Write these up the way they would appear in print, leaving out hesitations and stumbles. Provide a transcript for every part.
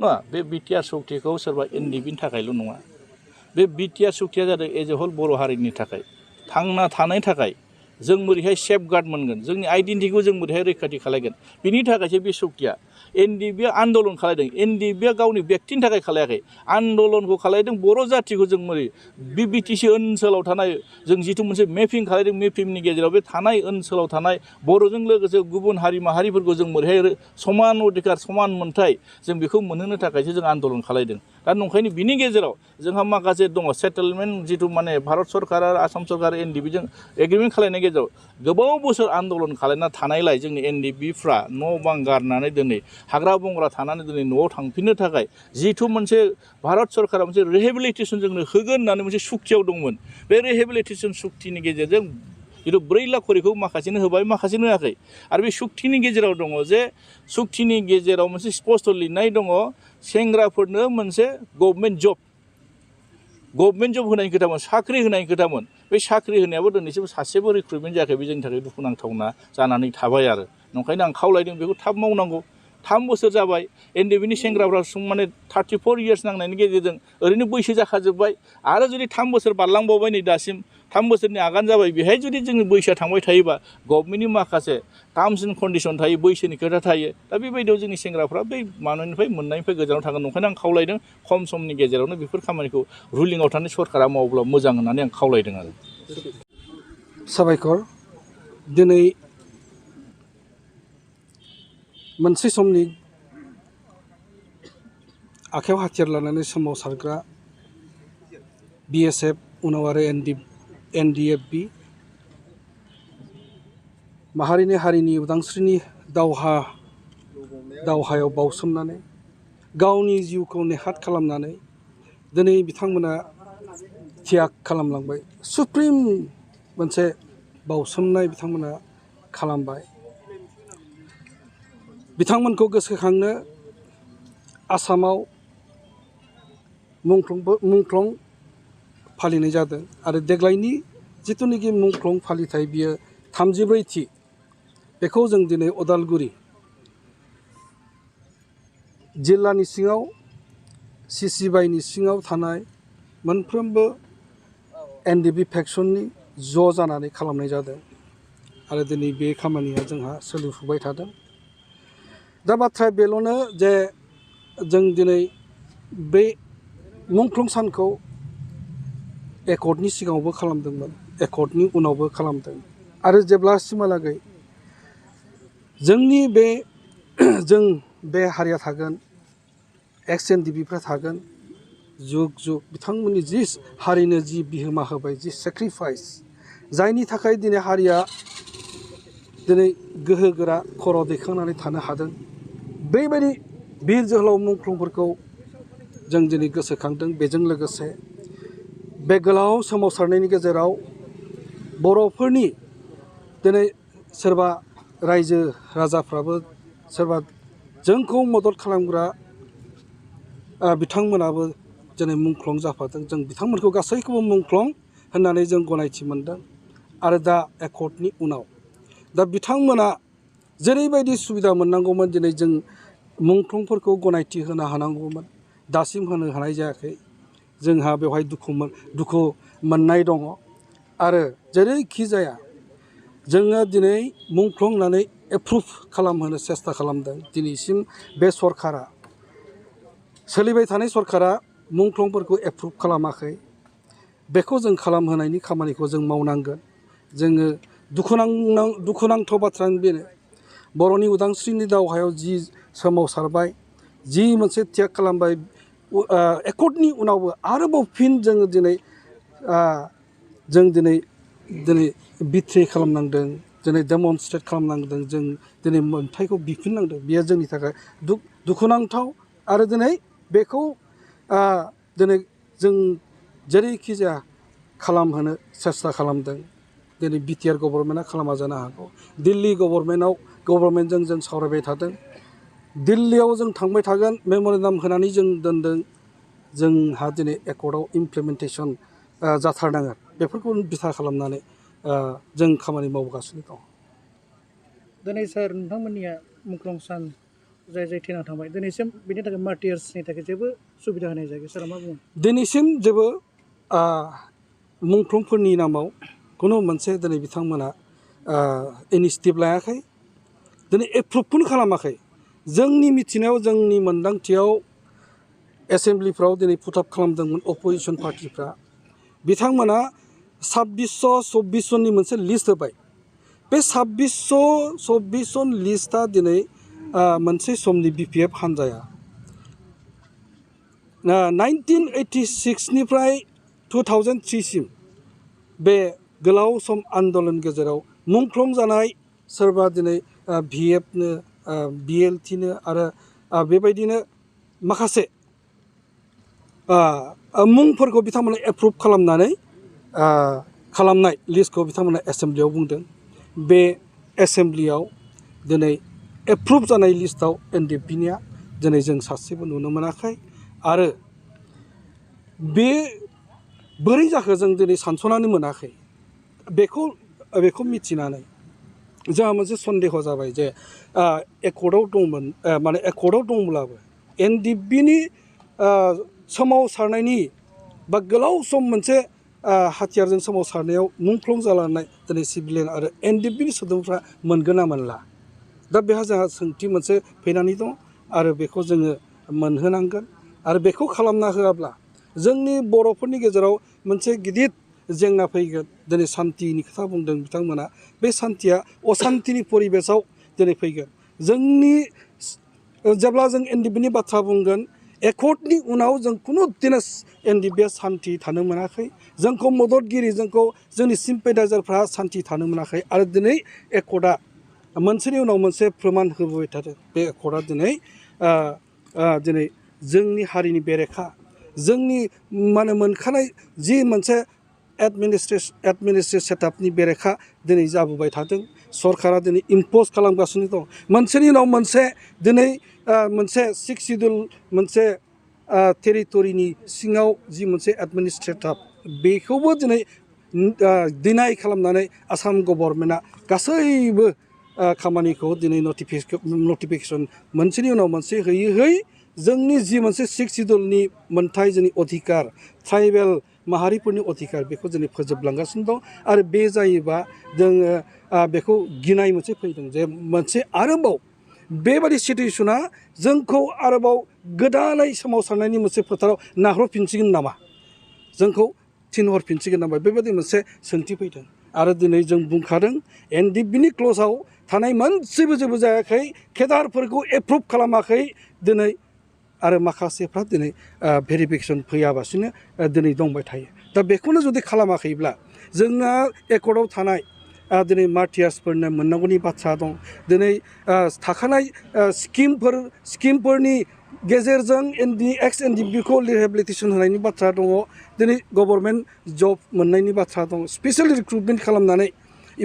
नङा बे बिटिआर सक्तिखौ सोरबा एनडिबिनि थाखायल' नङा बे बिटिआर सक्तिया जादों एज ए हल बर' हारिनि थाखाय थांना थानायनि थाखाय जों बोरैहाय सेफ गार्ड मोनगोन जोंनि आइडेन्टिटिखौ जों बोरैहाय रैखाथि खालायगोन बिनि थाखायसो बे सक्तिया एनडिबिआ आन्दलन खालायदों एनडिबिआ गावनि व्यक्तिनि थाखाय खालायाखै आन्दलनखौ खालायदों बर' जाथिखौ जों बोरै बे बिटिसि ओनसोलाव थानाय जों जिथु मोनसे मेपिं खालायदों मेपिंनि गेजेराव बे थानाय ओनसोलाव थानाय बर'जों लोगोसे गुबुन हारि माहारिफोरखौ जों बोरैहाय समान अधिकार समान मोनथाय जों बेखौ मोनहोनो थाखायसो जों आन्दलन खालायदों दा नंखायनो बिनि गेजेराव जोंहा माखासे दङ सेटेलमेन्ट जिथु माने भारत सरकार आरो आसाम सरकार एनडिबिजों एग्रिमेन्ट खालायनायनि गेजेराव गोबाव बोसोर आन्दलन खालायना थानायलाय जोंनि एनडिबिफ्रा न' बां गारनानै दिनै हाग्रा बंग्रा थानानै दिनै न'आव थांफिननो थाखाय जिथु मोनसे भारत सरकारा मोनसे रिहेबिलिटेसन जोंनो होगोन होननानै मोनसे सुक्तियाव दंमोन बे रिहेबिलिटेसन सुक्तिनि गेजेरजों जिथु 4 लाख करिखौ माखासेनो होबाय माखासेनो होआखै आरो बे सुक्तिनि गेजेराव दङ जे सुक्तिनि गेजेराव मोनसे स्पष्ट लिरनाय दङ सेंग्राफोरनो मोनसे गभर्नमेन्ट जब होनायनि खोथामोन साख्रि होनायनि खोथामोन बे साख्रि होनायाबो दिनैसिम सासेबो रिक्रुटमेन्ट जायाखै बे जोंनि थाखाय दुखुनांथावना जानानै थाबाय आरो नंखायनो आं खावलायदों बेखौ थाब मावनांगौ 3 बोसोर जाबाय एनडिबिनि सेंग्राफ्रा माने 34 इयार्स नांनायनि गेजेरजों ओरैनो बैसो जाखाजोब्बाय आरो जुदि 3 बोसोर बारलांबावबाय नै दासिम 3 बोसोरनि आगान जाबाय बेहाय जुदि जोंनि बैसोआ थांबाय थायोबा गभर्नमेन्टनि माखासे टार्म्स एन्ड कन्डिसन थायो बैसोनि खोथा थायो दा बेबायदियाव जोंनि सेंग्राफ्रा बै माबानिफ्राय मोननायनिफ्राय गोजानाव थागोन नंखायनो आं खावलायदों खम समनि गेजेरावनो बेफोर खामानिखौ रुलिंआव थानाय सरकारा मावब्ला मोजां होननानै आं खावलायदों आरो साबायखर दिनै मोनसे समनि आखायाव हाथियार लानानै सोमावसारग्रा बिएसएफ उनाव आरो एनडिएफबि माहारिनि हारिनि उदांस्रिनि दावहायाव बावसोमनानै गावनि जिउखौ नेहाथ खालामनानै दिनै बिथांमोना त्याग खालामलांबाय सुप्रिम मोनसे बावसोमनाय बिथांमोना खालामबाय बिथांमोनखौ गोसोखांनो आसामाव मुंख्लं फालिनाय जादों आरो देग्लायनि जिथुनिखि मुंख्लं फालिथाय बियो 34थि बेखौ जों दिनै अदालगुरि जिल्लानि सिङाव सिसिबाइनि सिङाव थानाय मोनफ्रोमबो एनडिबि फेक्सननि ज' जानानै खालामनाय जादों आरो दिनै बे खामानिया जोंहा सोलिफुबाय थादों दा बाथ्राया बेल'नो जे जों दिनै बे मुंख्लं सानखौ एकर्डनि सिगाङावबो खालामदोंमोन एकर्डनि उनावबो खालामदों आरो जेब्लासिमहालागै जोंनि जों बे हारिया थागोन एक्स एनडिबिफ्रा थागोन जुग बिथांमोननि जि हारिनो जि बिहोमा होबाय जि सेक्रिफाइस जायनि थाखाय दिनै हारिया दिनै गोहो गोरा खर' दैखांनानै थानो हादों बेबायदि बिर जोहोलाव मुंख्लंफोरखौ जों दिनै गोसोखांदों बेजों लोगोसे बे गोलाव सोमावसारनायनि गेजेराव बर'फोरनि दिनै सोरबा रायजो राजाफ्राबो सोरबा जोंखौ मदद खालामग्रा बिथांमोनाबो दिनै मुंख्लं जाफादों जों बिथांमोनखौ गासैखौबो मुंख्लं होननानै जों गनायथि मोनदों आरो दा एकर्डनि उनाव दा बिथांमोना जेरैबायदि सुबिदा मोननांगौमोन दिनै जों मुंख्लंफोरखौ गनायथि होनो हानांगौमोन दासिम होनो हानाय जायाखै जोंहा बेवहाय दुखु मोननाय दङ आरो जेरैखि जाया जोङो दिनै मुंख्लं होननानै एप्रुभ खालामहोनो सेस्था खालामदों दिनैसिम बे सरकारा सोलिबाय थानाय सरकारा मुंख्लंफोरखौ एप्रुभ खालामाखै बेखौ जों खालामहोनायनि खामानिखौ जों मावनांगोन जोङो दुखुनांथाव बाथ्रायानो बेनो बर'नि उदांस्रिनि दावहायाव जि सोमावसारबाय जि मोनसे त्याग खालामबाय एकर्डनि उनावबो आरोबाव फिन जोङो दिनै बिट्रे खालामनांदों दिनै डेमनस्ट्रेट खालामनांदों जों दिनै मोन्थायखौ बिफिननांदों बेयो जोंनि थाखाय दुखुनांथाव आरो दिनै बेखौ दिनै जों जेरैखि जाया खालामहोनो सेस्था खालामदों दिनै बिटिआर गभर्नमेन्टआ खालामा जानो हागौ दिल्ली गभर्नमेन्टजों जों सावरायबाय थादों दिल्लीयाव जों थांबाय थागोन मेम'रेन्डाम होनानै जों दोनदों जोंहा दिनै एकर्डआव इमप्लिमेन्टेसन जाथारनांगोन बेफोरखौ बिथा खालामनानै जों खामानि मावगासिनो दं। दिनै सार नोंथांमोननिया मुंख्लं सान जाय जाय थैना थांबाय दिनैसिम बिनि थाखाय मार्टियार्सनि थाखाय जेबो सुबिदा होनाय जायाखै सारा मा बुङो दिनैसिम जेबो मुंख्लंफोरनि नामाव खुनु मोनसे दिनै बिथांमोना इनिसिएटिभ लायाखै दिनै एप्रुभखौनो खालामाखै जोंनि मिथिनायाव जोंनि मोन्दांथियाव एसेमब्लिफ्राव दिनै पुटआप खालामदोंमोन अपोजिसन पार्टिफ्रा बिथांमोना 2624 जननि मोनसे लिस्ट होबाय बे 2624 जन लिस्टआ दिनै मोनसे समनि BPF हान्जाया 1986 निफ्राय 2003 सिम बे गोलाव सम आन्दोलन गेजेराव मुंख्लं जानाय सोरबा दिनै VFनो BLTनो आरो बेबायदिनो माखासे मुंफोरखौ बिथांमोना एप्रुभ खालामनानै खालामनाय लिस्टखौ बिथांमोना एसेमब्लियाव बुंदों बे एसेमब्लियाव दिनै एप्रुभ जानाय लिस्टआव NDPनिया दिनै जों सासेबो नुनो मोनाखै आरो बे बोरै जाखो जों दिनै सानस'नानै मोनाखै बेखौ मिथिनानै जोंहा मोनसे सन्देह जाबाय जे एकर्डआव दंमोन माने एकर्डआव दंब्लाबो NDPनि सोमावसारनायनि बा गोलाव सम मोनसे हाथियारजों सोमावसारनायाव मुंख्लं जालांनाय दिनै सिभिलियन आरो NDPनि सोद्रोमाफ्रा मोनगोन ना मोनला दा बेहा जोंहा सोंथि मोनसे फैनानै दं आरो बेखौ जोङो मोनहोनांगोन आरो बेखौ खालामना होआब्ला जोंनि बर'फोरनि गेजेराव मोनसे गिदिर जेंना फैगोन दिनै सान्थिनि खोथा बुंदों बिथांमोना बे सान्थिया असान्थिनि परिबेसाव दिनै फैगोन जोंनि जेब्ला जों NDPनि बाथ्रा बुंगोन एकर्डनि उनाव जों खुनु दिनै NDPआ सान्थि थानो मोनाखै जोंखौ मददगिरि जोंखौ जोंनि सिम्पेटाइजारफ्रा सान्थि थानो मोनाखै आरो दिनै एकर्डआ मोनसेनि उनाव मोनसे फोरमान होबोबाय थादों बे एकर्डआ दिनै जोंनि हारिनि बेरेखा जोंनि माने मोनखानाय जि मोनसे एडमिनिस्ट्रेटिभ सेटआपनि बेरेखा दिनै जाबोबाय थादों सरकारा दिनै इम्प'ज खालामगासिनो दं मोनसेनि उनाव मोनसे दिनै मोनसे 6 सिडुल मोनसे टेरिटरिनि सिङाव जि मोनसे एडमिनिस्ट्रेटिभ बेखौबो दिनै डिनाय खालामनानै आसाम गभर्नमेन्टआ गासैबो खामानिखौ दिनै नटिफिकेसन मोनसेनि उनाव मोनसे होयै जोंनि जि मोनसे 6 सिडुलनि मोनथाय जोंनि अधिकार ट्राइबेल माहारिफोरनि अधिकार बेखौ जों फोजोबलांगासिनो दं आरो बे जायोबा जोङो बेखौ गिनाय मोनसे फैदों जे मोनसे आरोबाव बेबादि सिटुएसना जोंखौ आरोबाव गोदानै सोमावसारनायनि मोनसे फोथाराव नाहरफिनसिगोन नामा जोंखौ थिनहरफिनसिगोन नामा बेबायदि मोनसे सोंथि फैदों आरो दिनै जों बुंखादों NDPनि क्ल'जआव थानाय मोनसेबो जेबो जायाखै केडारफोरखौ एप्रुभ खालामाखै दिनै आरो माखासेफ्रा दिनै भेरिफिकेसन फैयाबासिनो दिनै दंबाय थायो दा बेखौनो जुदि खालामाखैब्ला जोंना एकर्डआव थानाय दिनै मार्टियार्सफोरनो मोननांगौनि बाथ्रा दं दिनै थाखानाय स्किमफोरनि गेजेरजों NDPखौ रिहेबिलिटेसन होनायनि बाथ्रा दङ दिनै गभर्नमेन्ट जब मोननायनि बाथ्रा दं स्पेसियेल रिक्रुटमेन्ट खालामनानै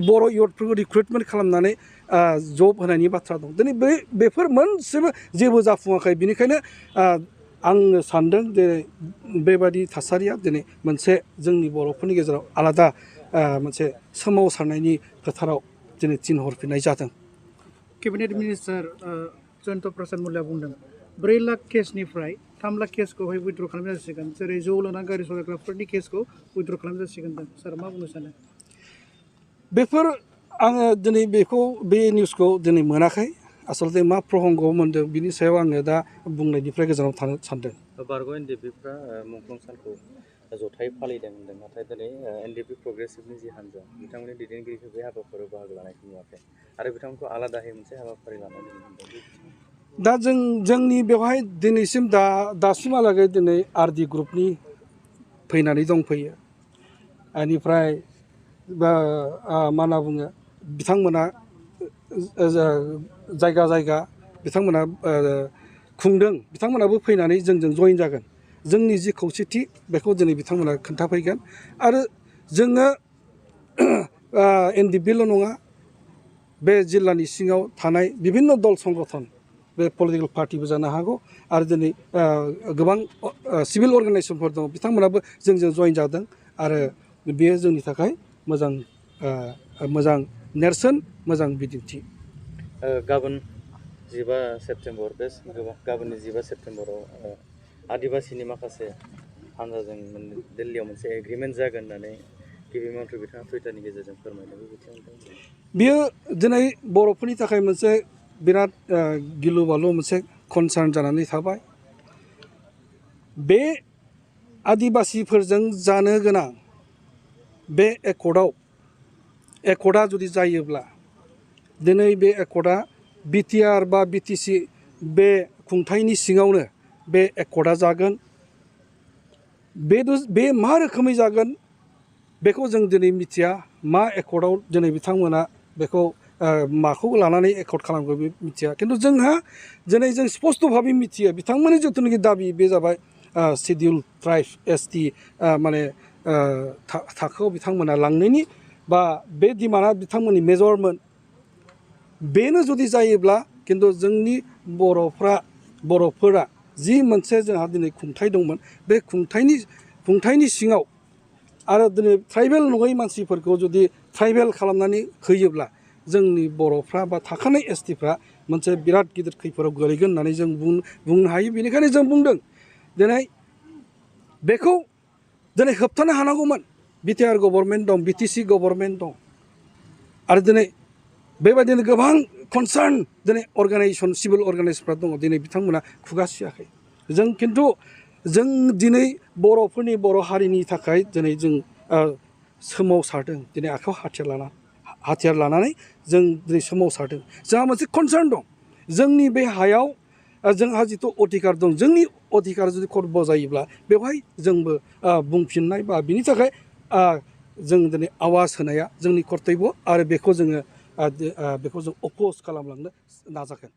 बर' इयुथफोरखौ रिक्रुटमेन्ट खालामनानै जब होनायनि बाथ्रा दं दिनै बेफोर मोनसेबो जेबो जाफुङाखै बेनिखायनो आङो सानदों जे बेबादि थासारिया दिनै मोनसे जोंनि बर'फोरनि गेजेराव आलादा मोनसे सोमावसारनायनि फोथाराव दिनै थिनहरफिननाय जादों केबिनेट मिनिस्टार जयन्त प्रसाद मल्लिकआ बुंदों 4 लाख केसनिफ्राय 3 लाख केसखौहाय उइथड्र खालामनाय जासिगोन जेरै जौ लोंनानै गारि सालायग्राफोरनि केसखौ उइथड्र खालामनाय जासिगोन सार मा बुंनो सानो बेफोर आङो दिनै बे निउसखौ दिनै मोनाखै आसलते मा प्रहंगआव मोन्दों बिनि सायाव आङो दा बुंनायनिफ्राय गोजानाव थानो सानदों बारग' NDPफ्रा मुंख्लं सानखौ जथायै फालिदों होनदों नाथाय दिनै NDP प्रग्रेसिभनि जि हान्जा बिथांमोननि दैदेनगिरिखौ बे हाबाफारियाव बाहागो लानायखौ नुवाखै आरो बिथांमोनखौ आलादायै मोनसे हाबाफारि लानानै होनदों दा जोंनि बेवहाय दिनैसिम दासिमहालागै दिनै RD ग्रुपनि फैनानै दंफैयो बेनिफ्राय मा होनना बुङो बिथांमोना जायगा बिथांमोना खुंदों बिथांमोनाबो फैनानै जोंजों जइन जागोन जोंनि जि खौसेथि बेखौ दिनै बिथांमोना खोन्थाफैगोन आरो जोङो NDPल' नङा बे जिल्लानि सिङाव थानाय बिभिन्न दल संगठन बे पलिटिकेल पार्टिबो जानो हागौ आरो दिनै गोबां सिभिल अर्गानाइजेसनफोर दङ बिथांमोनाबो जोंजों जइन जादों आरो बेयो जोंनि थाखाय मोजां नेरसोन मोजां बिदिन्थि गाबोन 15 सेप्तेम्बर बे गाबोननि 15 सेप्तेम्बराव आदिबासिनि माखासे हानजाजों दिल्लीयाव मोनसे एग्रिमेन्ट जागोन होननानै गिबि मन्थ्रि बिथाङा टुइटारनि गेजेरजों फोरमायदों बे बिथिङाव बियो दिनै बर'फोरनि थाखाय मोनसे बिराद गिलु बालु मोनसे कनसार्न जानानै थाबाय। बे आदिबासिफोरजों जानो गोनां बे एकर्डआ जुदि जायोब्ला दिनै बे एकर्डआ बिटिआर बा बिटिसि बे खुंथायनि सिङावनो बे एकर्डआ जागोन। बे मा रोखोमै जागोन बेखौ जों दिनै मिथिया। मा एकर्डआव दिनै बिथांमोना बेखौ माखौ लानानै एकर्ड खालामगोन बे मिथिया। खिन्थु जोंहा दिनै जों स्पस्त'भाबै मिथियो बिथांमोननि जिथुनाखि दाबि बे जाबाय सिडिउल ट्राइब एसटि माने थाखोआव बिथांमोना लांनायनि बा बे डिमान्डआ बिथांमोननि मेजरमोन। बेनो जुदि जायोब्ला खिन्थु जोंनि बर'फोरा जि मोनसे जोंहा दिनै खुंथाय दंमोन बे खुंथायनि सिङाव आरो दिनै ट्राइबेल नङै मानसिफोरखौ जुदि ट्राइबेल खालामनानै होयोब्ला जोंनि बर'फ्रा बा थाखानाय एसटिफ्रा मोनसे बिराद गिदिर खैफोदाव गोलैगोन होननानै जों बुंनो हायो। बेनिखायनो जों बुंदों दिनै बेखौ दिनै होबथानो हानांगौमोन। बिटिआर गभर्नमेन्ट दं, बिटिसि गभर्नमेन्ट दं आरो दिनै बेबायदिनो गोबां कनसार्न दिनै अर्गानाइजेसन सिभिल अर्गानाइजेसनफ्रा दङ दिनै बिथांमोना खुगा सियाखै। जों खिन्थु जों दिनै बर' हारिनि थाखाय दिनै जों सोमावसारदों। दिनै आखायाव हाथियार लानानै जों दिनै सोमावसारदों। जोंहा मोनसे कनसार्न दं जोंनि बे हायाव जोंहा जिथु अधिकार दं जोंनि अधिकार जुदि खर्ब जायोब्ला बेवहाय जोंबो बुंफिननाय बा बिनि थाखाय जों दिनै आवाज होनाया जोंनि कर्तब्य आरो बेखौ जों अप'ज खालामलांनो नाजागोन।